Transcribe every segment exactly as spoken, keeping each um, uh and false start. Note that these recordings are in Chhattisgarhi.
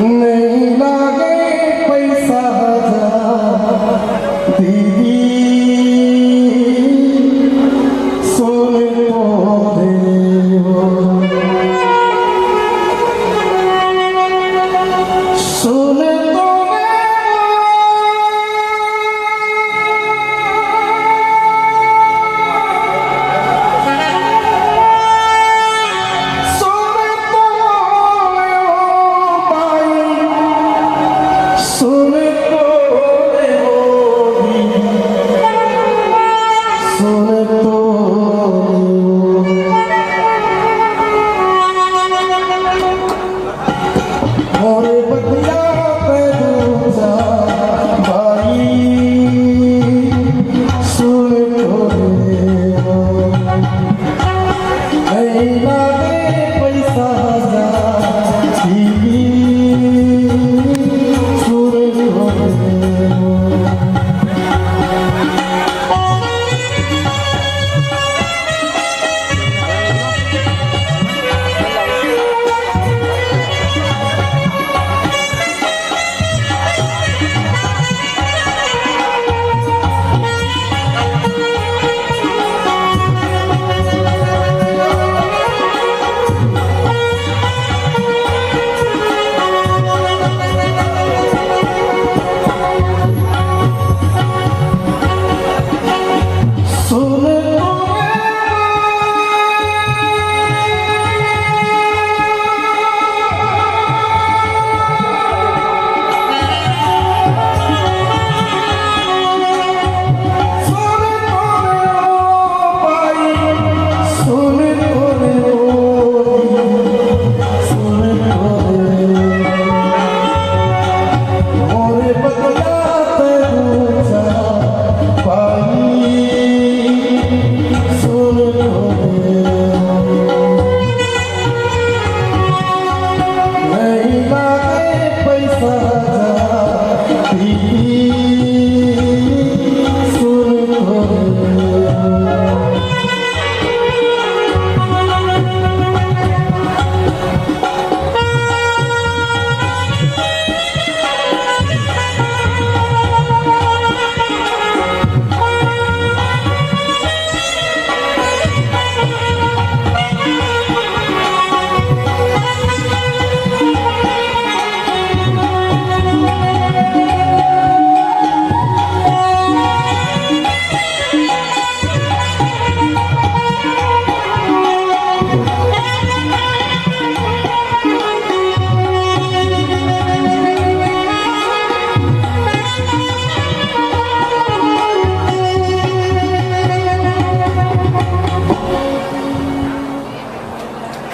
नइ लागे पइसा हजार दीदी, सुन तो ले वो, सुन तो ले वो। सुन तो ले वो भाई, सुन तो ले वो दीदी, सुन तो ले वो। मोरे बतिया पे दूजा भाई, सुन तो ले वो। नइ लागे पइसा हजार दीदी, सुन तो ले वो।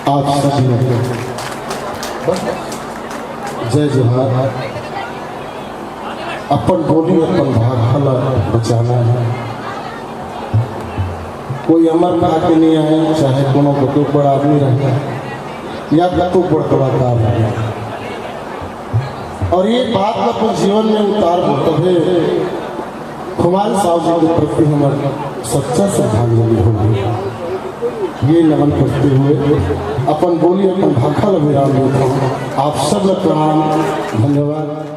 आप सभी को जय जोहार। अपन बोली, अपन भाखा ला बचाना हे। कोई अमर खा के नइ आए, चाहे कोनो कतको बड़ आदमी रहे या कतको बड़ कलाकार रहे। अउ ये बात ला अपन जीवन में उतारबो तभे खुमान साहू जी के प्रति हमर सच्चा श्रद्धांजलि होही। ये नमन करते हुए अपन बोली, अपन भाखा ला विराम देथंव। आप सब ला प्रणाम, धन्यवाद।